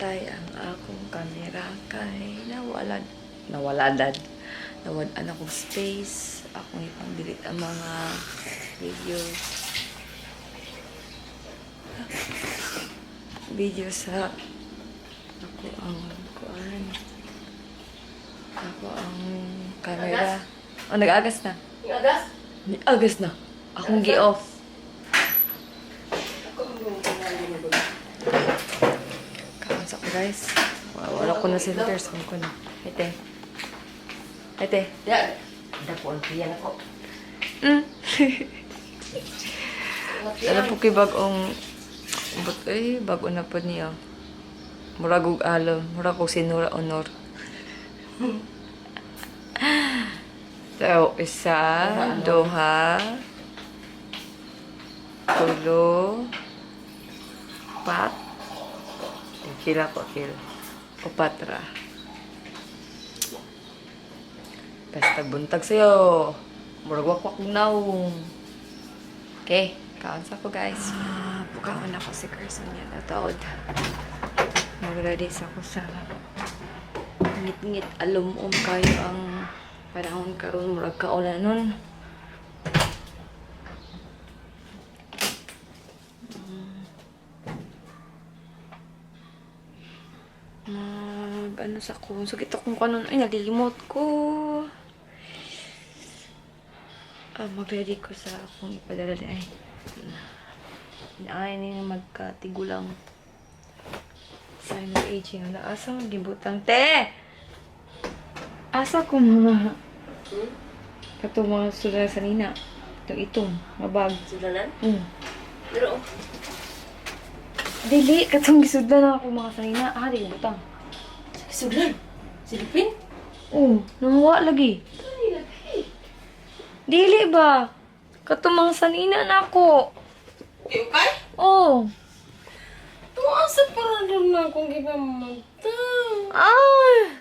Namatay ang akong kamera kay nawala nawala dad. Nawad-an akong space. Akong ipang-delete ang mga video. Video sa ako ang kuan. Ako ang camera. Oh, nag-agas na. Agas? Nag-agas na. Akong gi-off. Kaon sa ko, guys. Wala ko na center sa ko na. Ete. Ete. Ya. Dako ang tiyan ako. Alam po kay bagong but eh bago na po niya. Murag og alon, murag og sinura honor. So, isa, duha, tulo, pat, kila ko, kila. Upat ra. Basta buntag sa'yo. Murag wakwak naong. Okay, kaon sa ko, guys. Ah, bukaon ako si Carson niya nataod. Mag-ready sa ko sa ngit-ngit alumom kayo ang panahon karon, murag kaulan nun. Mag ano sa ko, sakit akong kanon, ay, nalilimot ko. Ah, mag-ready ko sa akong ipadala ni ay. Ay, ni magkatigulang. Sign of aging. Wala, asa man gibutang? Te! Asa ko mga kato mga sudan sa nina. Itong itong, mabag. Sudanan? Pero Dili, katong gisudlan na ako mga sanina. Ah, di gibutang. Sudlan. Silipin? Oo, nanguha lagi. Dili ba? Katong mga sanina na ako. Okay? Oo. Tuwa sa parador na akong gipamantang. Ah!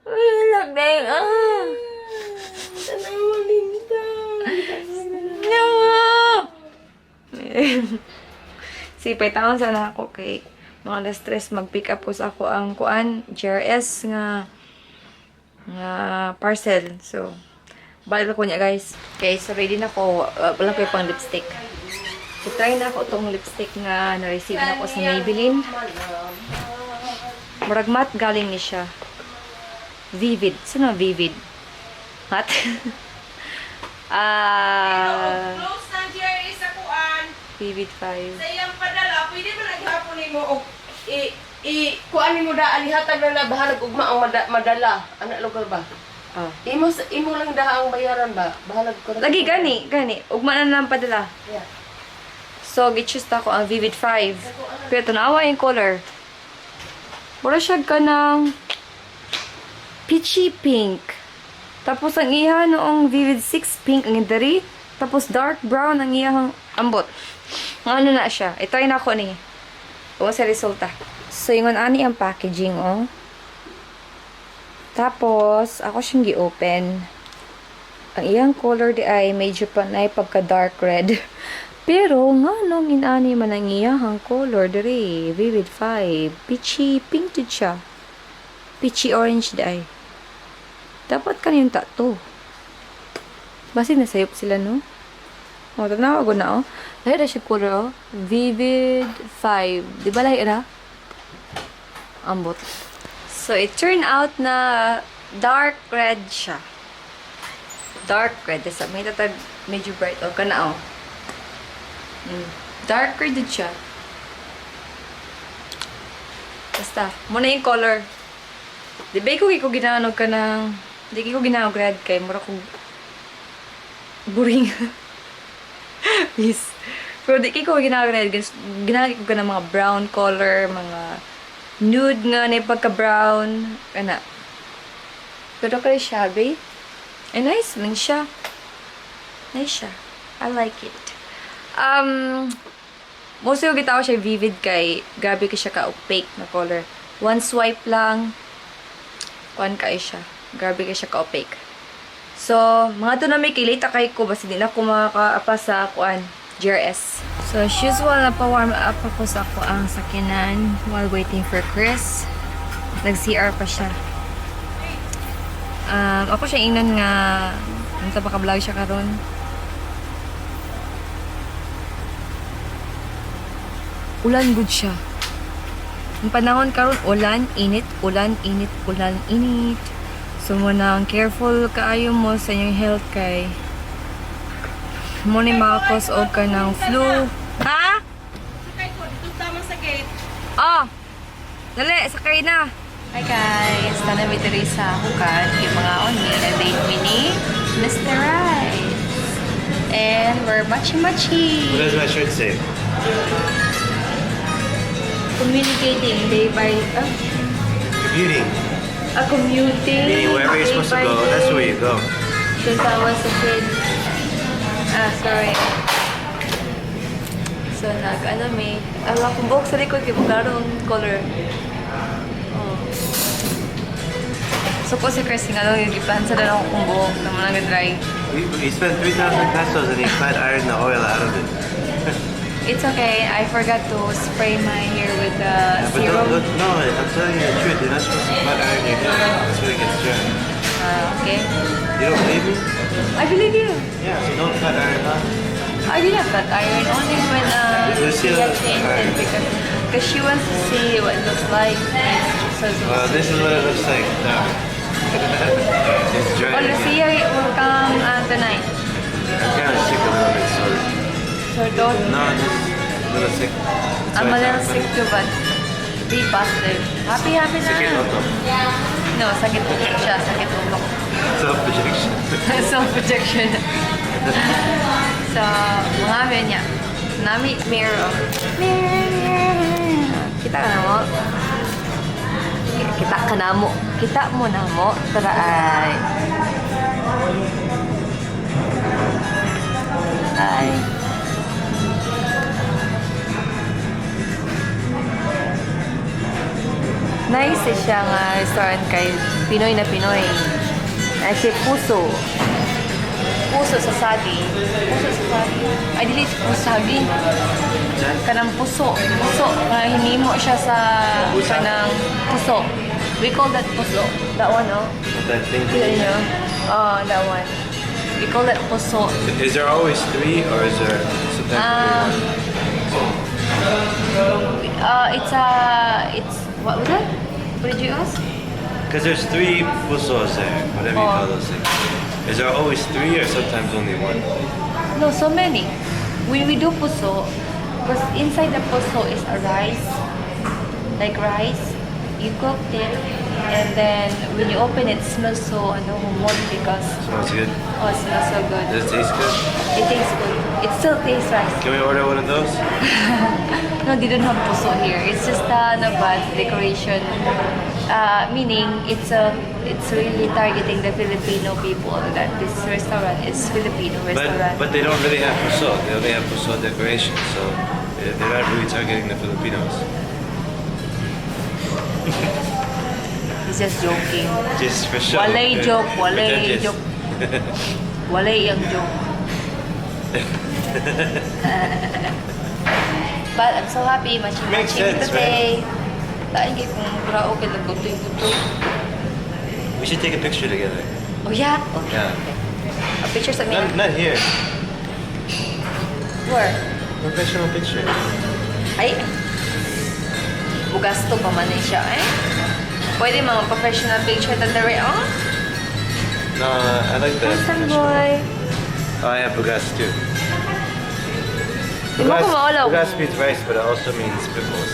Ay, lagdeng. Ah! Tanawa linta. No! Sipay taon sana ako kay mga alas stress mag-pick up ko sa ako ang kuan GRS nga nga parcel. So, balik ko niya, guys. Okay, so ready na ko. Wala ko yung pang lipstick. So, try na ako itong lipstick nga na-receive na ako sa Maybelline. Murag matte galing ni siya. Vivid. Sino vivid? Matte? Ah, Close na GRA sa kuan. Vivid 5. Sa iyang padala, pwede ba naghapon nimo og i i kuan nimo daan, ihatag na na, bahalag ugma ang madala ana lugar ba? Ah. Imo imo lang daha ang bayaran ba? Bahalag ko. Lagi gani, gani. Ugma na lang padala. Yeah. So, gi-choose ta ko ang Vivid 5. Pero tanawa yung color. Mura siya ka ng peachy pink. Tapos ang iya noong Vivid 6, pink ang indari. Tapos dark brown ang iyang ambot. Ang ano na siya. Ito ay nako ni. O sa resulta. So, ingon ani ang packaging, oh. Tapos, ako siyang gi-open. Ang iyang color di ay medyo panay pagka dark red. Pero nga nung inani man ang iyang color diri, Vivid 5, peachy pink jud siya. Peachy orange di ay. Dapat kaniyong tato. Basi nasayop sila, no? Oh, tanawa ko na, oh. Lahi ra siya color, oh. Vivid 5. Di ba lahi ra? Ambot. So, it turned out na dark red siya. Dark red. Tapos, may tatag medyo bright. Oh, kana, oh. Dark red din siya. Basta, muna yung color. Di ba ikaw ko ginanog ka ng... Di ko ginanog red kay mura kong boring. Yes. Pero di ko ginanog red. Ginanog ko ng mga brown color, mga nude nga na pagka-brown. Kana. Pero kay siya, babe. Eh, nice man siya. Nice siya. I like it. Mostly yung gitaw siya vivid kay grabe ka siya ka-opaque na color. One swipe lang, kuan kay siya. Grabe ka siya ka-opaque. So, mga to na may kilita kay ko basta di na ko makakaapa sa kuan GRS. So, as usual, napa-warm up ako sa akoang sakyanan while waiting for Chris. Nag-CR pa siya. Ako siya ingnan nga unsa pa ka-vlog siya karon. Ulan gud siya. Ang panahon karon, ulan, init, ulan, init, ulan, init. So mo nang careful kaayo mo sa inyong health kay mo ni makakos og ka ng flu. Ha? Sakay ko dito tama sa gate. Oh! Dali, sakay na! Hi guys! Tana mi diri sa Hukan. Yung mga oni, nag-date mi ni Mr. Right. And we're machi-machi. What does my shirt say? Communicating day by Commuting. Commuting. Meaning wherever you're day supposed to by go, day. that's where you go. Since I was a kid. Ah, sorry. So, nag, ano may, ang akong buhok sa likod, kay klaro ang color. Oh. So, ko si Chris, nga lang, yung sa na akong buhok, na mga nag-dry. He spent 3,000 pesos and he flat ironed the oil out of it. It's okay, I forgot to spray my hair with the Yeah, but serum. don't, no, I'm telling you the truth. You're not supposed to flat iron your hair. That's when it gets dry. Ah, okay. You don't believe me? I believe you. Yeah, so don't flat iron, huh? I did have that iron only when Lucia Lucia changed it iron. because she wants to see what it looks like. So, Well, this is what it looks like now. It's dry. Oh, Again. Lucia will come tonight. I'm kind of sick a little bit, so. So don't. No, I'm just a little sick. That's I'm why a I little sound sick funny. too, but be positive. Happy, happy na. Sakit ulo. No, sakit ulo siya. Sakit ulo. Self-projection. Self-projection. So, mga amin niya. Nami, mirror. Mirror, mirror. Kita ka na mo? Kita ka na mo. Kita mo na mo. Tara ay. Ay. Nice eh siya nga restaurant kay Pinoy na Pinoy. Ay, si Puso. Puso sa sagi. Puso sa sagi. Ay, dili puso sagi. Kanang puso. Puso. Nga hinimo siya sa Pusa? kanang puso. We call that puso. That one, oh. That thing. You know? Oh, that one. We call that puso. Is there always three or is there sometimes only one? It's, what was that? What did you ask? Because there's three pusos there, whatever you Oh. call those things. Is there always three or sometimes only one? No, so many. When we do puso, because inside the puso is a rice, like rice. You cooked it, and then when you open it, it smells so ano, humot because Smells good. Oh, it smells so good. Does it taste good? It tastes good. It still tastes rice. Can we order one of those? No, they don't have puso here. It's just a ano, bad decoration. Meaning, it's really targeting the Filipino people that this restaurant is Filipino restaurant. But they don't really have puso. They only have puso decoration, so they're not really targeting the Filipinos. He's just joking. Just for show. Walay joke, walay Pretentious. joke. Walay ang joke. But I'm so happy, Makes machi-machi sense, today. Lain kay kung karaoke, nagbutoy-butoy. We should take a picture together. Oh yeah? Okay. Yeah. A picture sa me. Not here. Where? Professional picture. Ay! Bugasto pa man eh siya eh. Pwede mga professional picture ta dere, oh? No, I like that. Handsome boy. Oh, I have bugas too. Di mo ko maulaw. Bugas means rice, but it also means pickles.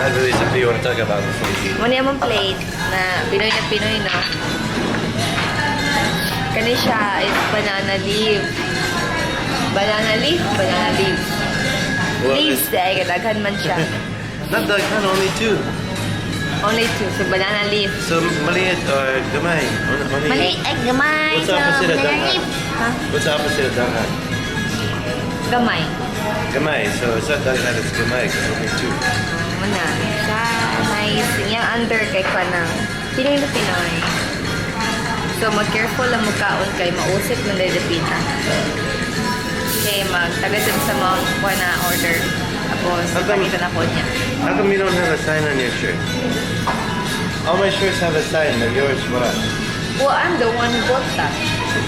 Not really something you want to talk about before you eat. Muna yung plate na Pinoy, no? Kani siya is banana leaf. Banana leaf, banana leaf. Well, Leaves, dahil daghan man siya. Not the not only two. Only two, so banana leaf. So maliit or gamay. Maliit. Mali, ay gamay. What's the opposite of banana daghan? leaf. Ha? What's the opposite of daghan? Gamay. Gamay. So it's not daghan, it's gamay because only two. Muna. Siya, nice. Yung under kay pa ng Pinoy na Pinoy. So, mag-careful lang magkaon kay mausip man dahil dapita. Okay. Kay magtagad sa mga kuha na order. Tapos, pakita na ko niya. How come you don't have a sign on your shirt? All my shirts have a sign, but yours what? Well, I'm the one who bought that.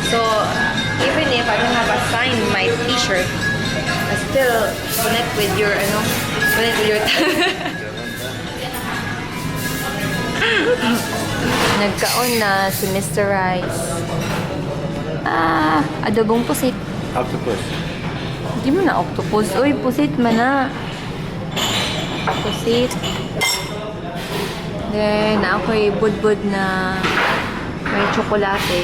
So, even if I don't have a sign in my t-shirt, I still connect with your, ano, connect with your. Nagkaon na si Mr. Rice. Ah, adobong pusit. Octopus. Hindi mo na octopus. Uy, pusit man na. Pusit. Then, ako'y budbud na may tsokolate.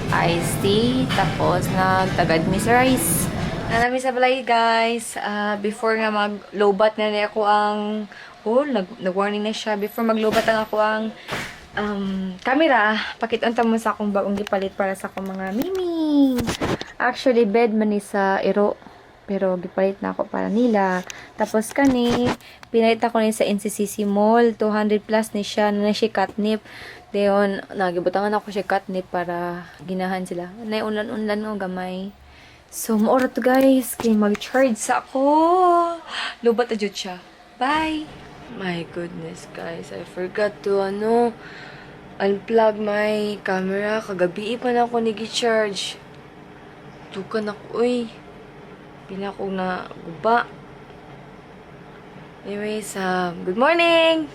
Iced tea. Tapos, nagtagad Miss Rice. Nalami sa balay, guys. Ah, before nga mag-lobat na niya ako ang. Oh, nag-warning na siya. Before mag-lobat ang ako ang camera, pakitunta mo sa akong bagong gipalit para sa akong mga miming. Actually, bed man ni sa iro. Pero gipalit na ako para nila. Tapos kani, pinalit ako ni sa NCCC Mall. 200 plus ni siya. Na siya catnip. Dayon, nagibutangan ako siya catnip para ginahan sila. Nay unlan-unlan o gamay. So, maura to, guys. Kay mag-charge sa ako. Lubat na jud siya. Bye! My goodness, guys. I forgot to, ano, unplug my camera. Kagabi pa na ako nag-charge. Tukan ako, uy. Pinako na guba. Anyways, good morning!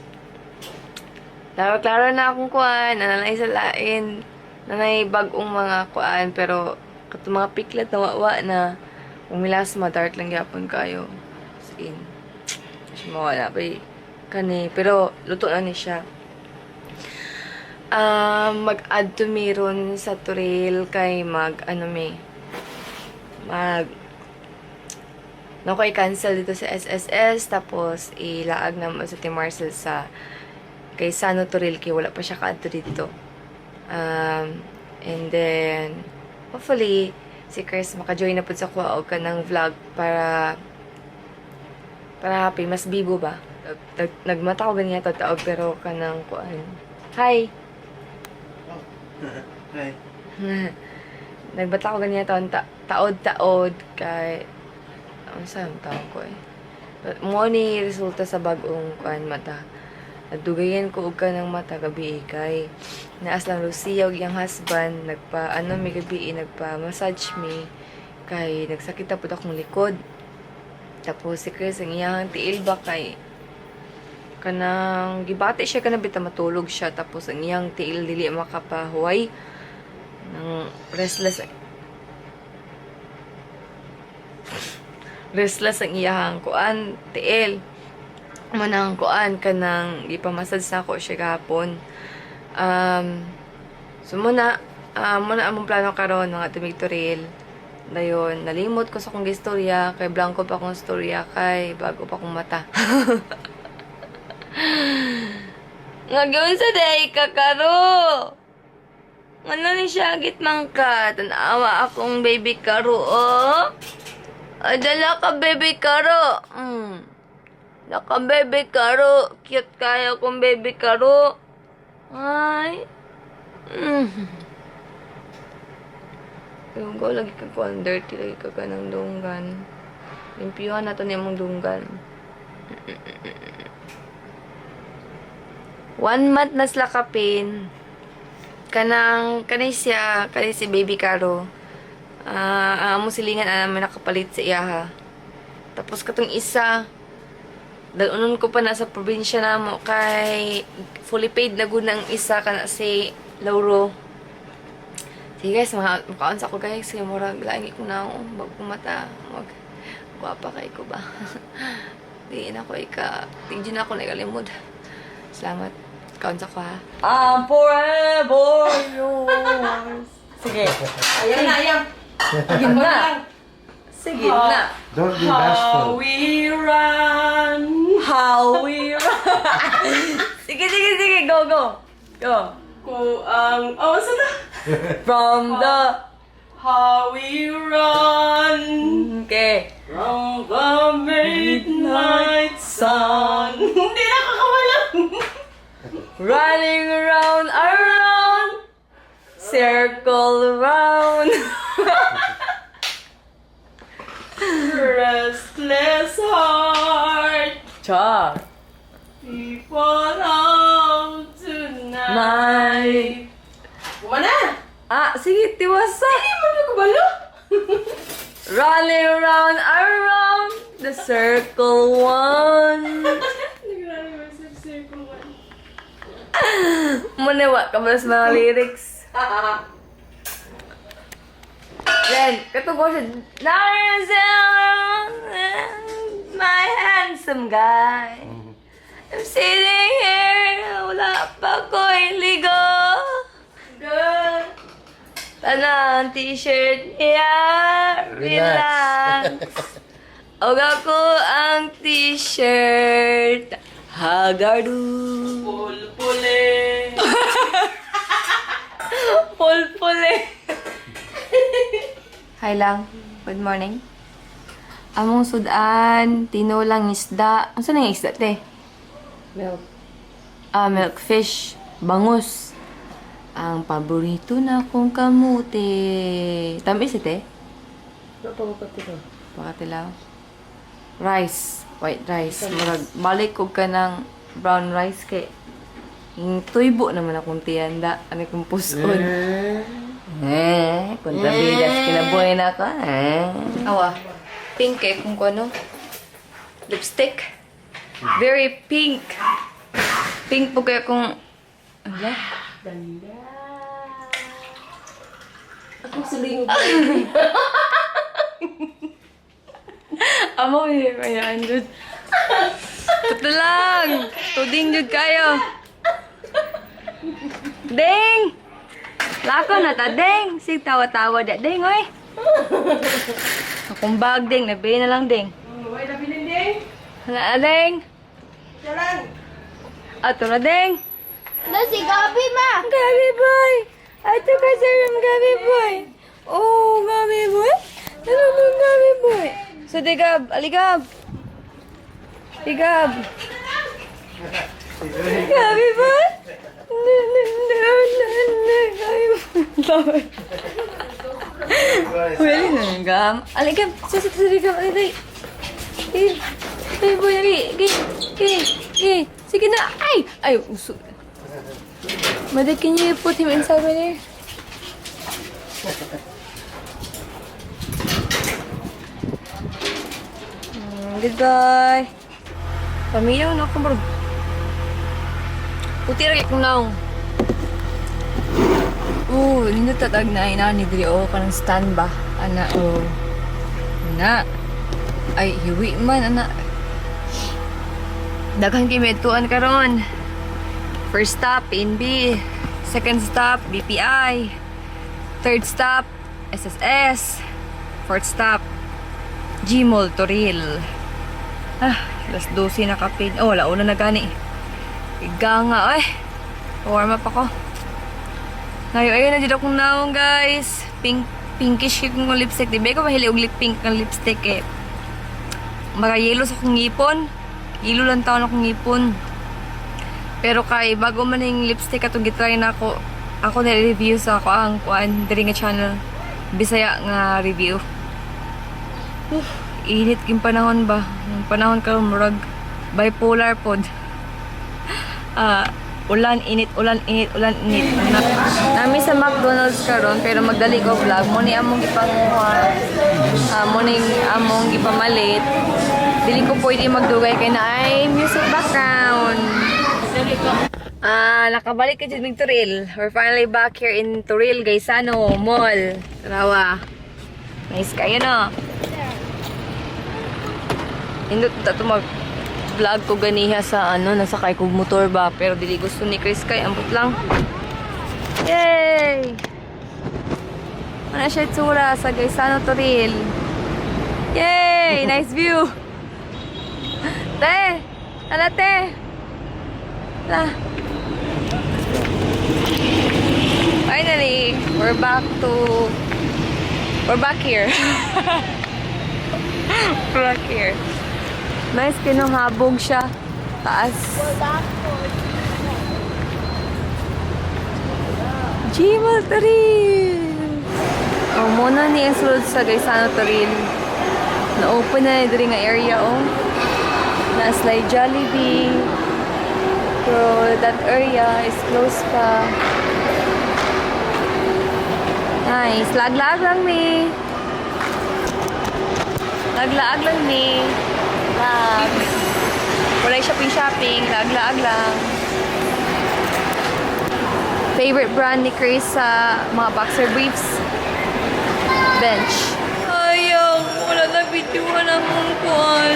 Klaro-klaro na akong kuan. Nananay sa lain. Nanay bagong mga kuan. Pero, katong mga piklat na wawa na umilas, madart lang gyapon kayo. As in. Siya mawala pa eh. Kani. Pero, luto na ni siya. Mag-add to me ron sa trail kay mag, ano me, mag, naku, i-cancel dito sa SSS, tapos ilaag naman sa Team Marcel sa kay Sano Toril, kay wala pa siya ka-add to dito. And then, hopefully, si Chris maka-join na po sa kuha og kanang vlog para happy, mas bibo ba? Nagmata ko ganyan totoo pero kanang kuan. Hi! Hi. Nagbata ko ganyan taon taod-taod kay ano sa ang tawag ko eh. But mo ni resulta sa bagong kuan mata. Nadugayan ko og kanang mata gabi eh, kay naas lang Lucia og iyang husband nagpa ano mi gabi eh, nagpa massage mi kay nagsakit na pud akong likod. Tapos si Chris ang iyang tiil ba kay kanang gibati siya kanang bita matulog siya tapos ang iyang tiil dili makapahuway nang restless restless ang iyahang kuan tiil manang kuan kanang gipamasad sa ako siya gahapon. So muna muna among plano karon mga tumigtoril. Dayon nalimot ko sa akong gistorya kay blanco pa akong storya kay bago pa akong mata. Ngayon sa day ka karo. Ano ni siya gitmang ka? Tanawa akong baby karo, oh. Ay, dala ka baby karo. Naka baby karo. Cute kayo kong baby karo. Ay. Yung ko, lagi ka kuan dirty, lagi ka ka ng dunggan. Limpiyuhan na to ni mong dunggan. 1 month na sila kapin. Kanang, kanay siya, kanay si baby Caro. Ah, amo silingan ana may nakapalit sa iya ha. Tapos katong isa, dalunon ko pa na sa probinsya namo kay fully paid na gud ang isa kana si Lauro. Sige guys, mga makaon sa ako guys, kay murag lagi ko na ako bago mata. Mag gwapa kay ko ba. Di na ko ika, di na ako nagalimod. Salamat. Kaon sa ko ha. I'm forever yours. Sige. Ayan na, ayan. Sige na. Sige na. Don't be How bashful. we run. How we run. Sige, sige, sige. Go, go. Go. Ku ang. Oh, saan na? From the. How we run. Okay. From the midnight sun. Hindi nakakawala. Running round, around. Circle round. Restless heart. Char. People home tonight. Night. Kumana! Ah, sige, tiwasa. Hindi mo na kubalo. Rolling round around the circle one. Nagrarami sa circle one. Muna, ka ba sa mga lyrics? Then, katugo siya. My handsome guy. I'm sitting here, wala pa ko ligo. Good. Tanang t-shirt niya, relax. Og ako ang t-shirt, Hagardo. Pulpuli. Pulpuli. Hi lang. Good morning. Among sudan, tinulang isda. Ano na yung isda, te? Milk. Ah, milkfish. Bangus. Ang paborito na kong kamote. Tamis, eh, te? Wala pa ko katilo. Pakatilaw. Rice. White rice. Murag, balik ko ka ng brown rice kay yung tuybo naman akong tiyanda. Ano kong puson. Eh, kontrabidas kinabuhay na ako. Eh. Awa. Pink eh, kung ano. Lipstick. Very pink. Pink po kaya kung... Ala. Ganda. Ako siling. Amo eh, ayan, jud. Tuto lang! Tuding jud kayo. Ding! Lako na ta, Ding! Sig tawa-tawa da, Ding, oy! Akong bag, Ding. Nabili na lang, Ding. Uy, nabilin din. Hala, Ding! Jalan. Ato na, Ding! Na si Gabi, ma! Gabi boy! Ato ka, sir, Gabi boy! Oh, Gabi boy! Ano mo, Gabi boy? So, di Gab, ali Gab! Di Gab! Gabi boy! No, no, no, no, no, Gabi boy! Pwede na, Gab. Ali Gab, sus, sus, sus, Gab, ali, ali. Ay, ay, boy, ali, gay, gay, gay. Sige na, ay! Ay, uso. Mother, can you put him inside right there? Goodbye. Paminaw na ako, bro. Puti ra kay kong naong. Oo, nindot tatag na ina ni diri oh kanang stand ba? Ana oh. Na. Ay, hiwi man ana. Daghan kay medtuan karon. First stop, PNB. Second stop, BPI. Third stop, SSS. Fourth stop, Gmall Toril. Ah, alas 12 na kapin. Oh, wala una na gani. Iga nga, ay. Warm up ako. Ngayon, ayun na dito akong naong, guys. Pink, pinkish yung lipstick. Di ba ko mahili og lip pink ng lipstick eh. Maka yelo sa akong ngipon. Yelo lang taon akong ngipon. Pero kay bago man yung lipstick atong gitry na ako, ako na-review sa ako ang kuan diri nga channel. Bisaya nga review. Init king panahon ba? Ang panahon karon murag bipolar pod. Ah, ulan init, ulan init, ulan init. Nami sa McDonald's karon pero magdali ko vlog mo ni among gipanguha. Ah, mo ni among gipamalit. Dili ko pwede magdugay kay na ay music background. Ah, nakabalik ka dyan ng Turil. We're finally back here in Turil, Gaisano Mall. Tarawa. Nice kayo, no? Indot ta to mag vlog ko ganiha sa ano, nasa kay kog motor ba, pero dili gusto ni Chris kay ambot lang. Yay! Ano siya itsura sa Gaisano Turil. Yay! Nice view! Te! Ala, te! Ala. Finally, we're back here. We're back here. Nice kinuhabog siya. Taas. Gmail Toril! Oh, muna ni ang sulod sa Gaisano Toril. Na-open na diri nga area oh. Naa sila'y Jollibee. Pero that area is closed pa. Nice. Laag-laag lang mi. Laag-laag lang mi. Lag. Walay shopping-shopping. Laag-laag lang. Favorite brand ni Chris sa mga boxer briefs? Bench. Ayaw, wala na videoan among kuan.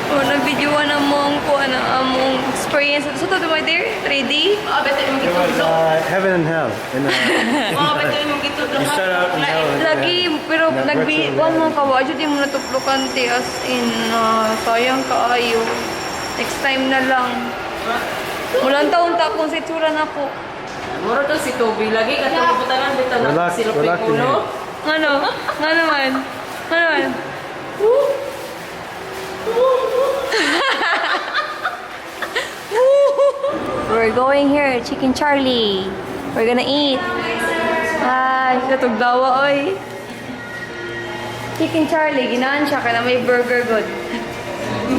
Wala na videoan among kuan ang among experience. So, to my dear? 3D? Ah, beto imong It was gitudlo. heaven and hell. Ah, beto imong gitudlo. You start out in hell. And Lagi, pero Na nagbi, virtual kuan mo reality. ka, wa di mo natuplokan te, as in, sayang kaayo. Next time na lang. Walang taon ta kung sa itsura na ko. Muro to si Toby lagi katong butanan bitaw na Relax, si relax Lopez ulo. Ano? Nga naman? Nga naman? We're going here, Chicken Charlie. We're gonna eat. Ay, katugdawa, oy. Chicken Charlie, ginaan siya kaya may burger good.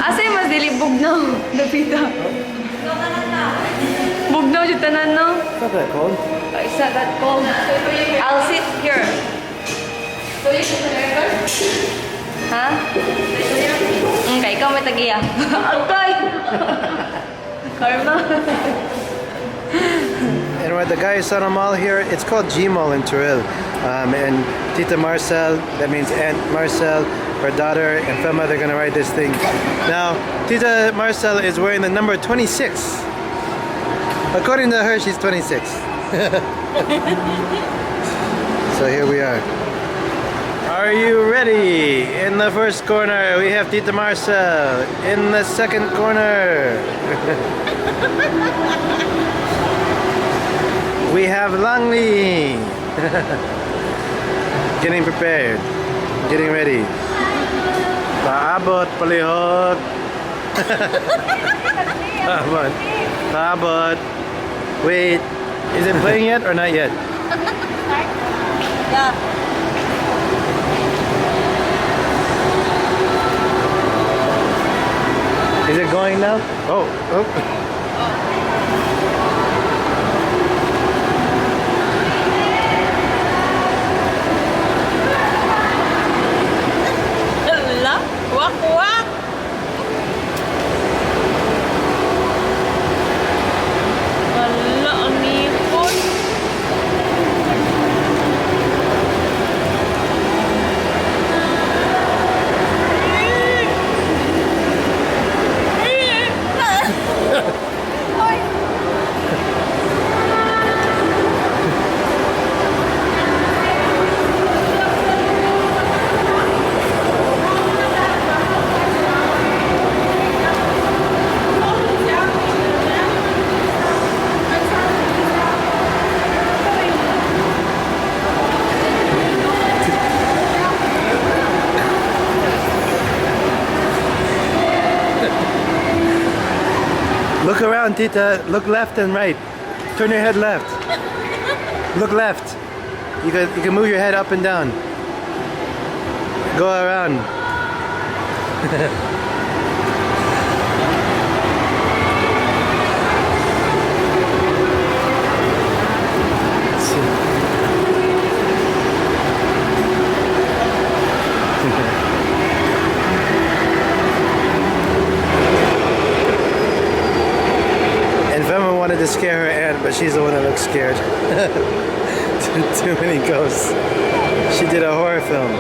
Asa yung mas dili bugnaw? Dapita. Bugnaw siya tanan, no? It's not that cold. It's not that cold. I'll sit here. Ha? Okay, ikaw may tagiya. Agay! Karma. And we're at the Gaisano Mall here. It's called G Mall in Toril. And Tita Marcel, that means Aunt Marcel, her daughter and Fema, they're gonna ride this thing. Now, Tita Marcel is wearing the number 26. According to her, she's 26. So here we are. Are you ready? In the first corner, we have Tita Marcel. In the second corner, we have Langley. Getting prepared. Getting ready. Paabot, palihog. Paabot. Paabot. Wait, is it playing yet or not yet? Yeah. Is it going now? Oh. Hala, wak wak. Hala, ang nipon. Look around, Tita. Look left and right. Turn your head left. Look left. You can move your head up and down. Go around. See. And Fema wanted to scare her aunt, but she's the one that looks scared. Too many ghosts. She did a horror film.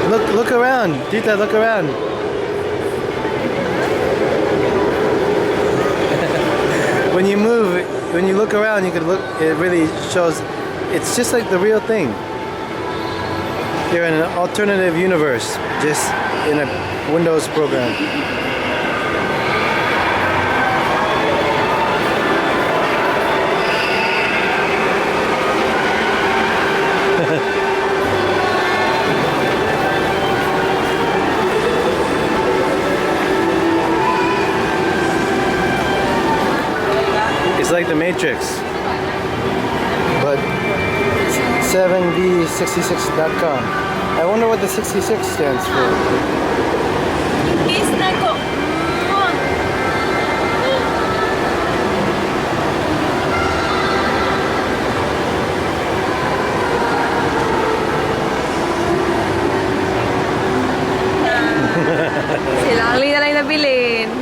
Look, look around. Tita, look around. When you move, when you look around, you could look, it really shows, it's just like the real thing. You're in an alternative universe, just in a Windows program. It's like the Matrix. But 7v66.com. I wonder what the 66 stands for. Kiss na ko. Sila ang na lang nabilin.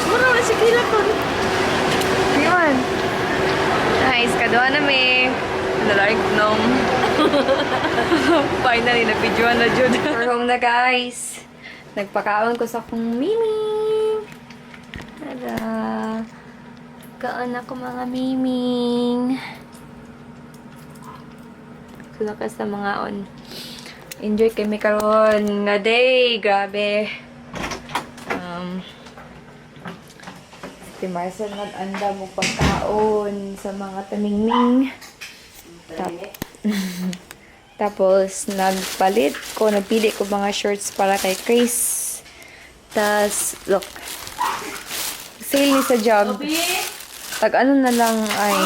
Mura na si Kila ko. Yun. Nice, kaduha na mi. Nalarg nung. Finally, na-videoan na jud. We're home na, guys. Nagpakaon ko sa akong miming. Tada. Kaon ako, mga miming. Sula ka sa mga on. Enjoy kami karon nga day. Grabe. Si Marcel nag-anda mo pagkaon sa mga tamingming. Tapos, nagpalit ko, nagpili ko mga shorts para kay Chris. Tas, look. Sale ni sa jog. Tag ano na lang ay,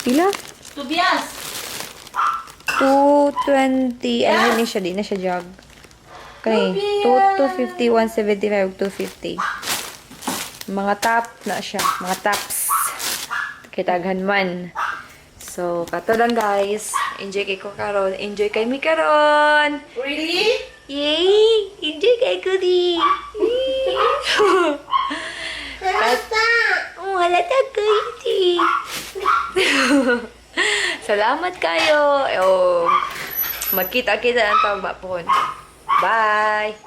pila? Tobias. 220, ano ni siya, di na siya jog. Okay, 250, 175, 250. Mga top na siya, mga tops. Kitaghan man. So, kato lang, guys. Enjoy kay ko karon. Enjoy kay mi karon. Really? Yay! Enjoy kay ko di. Halata! Oh, halata ko di. Salamat kayo. O, magkita-kita ang tawag po. Bye!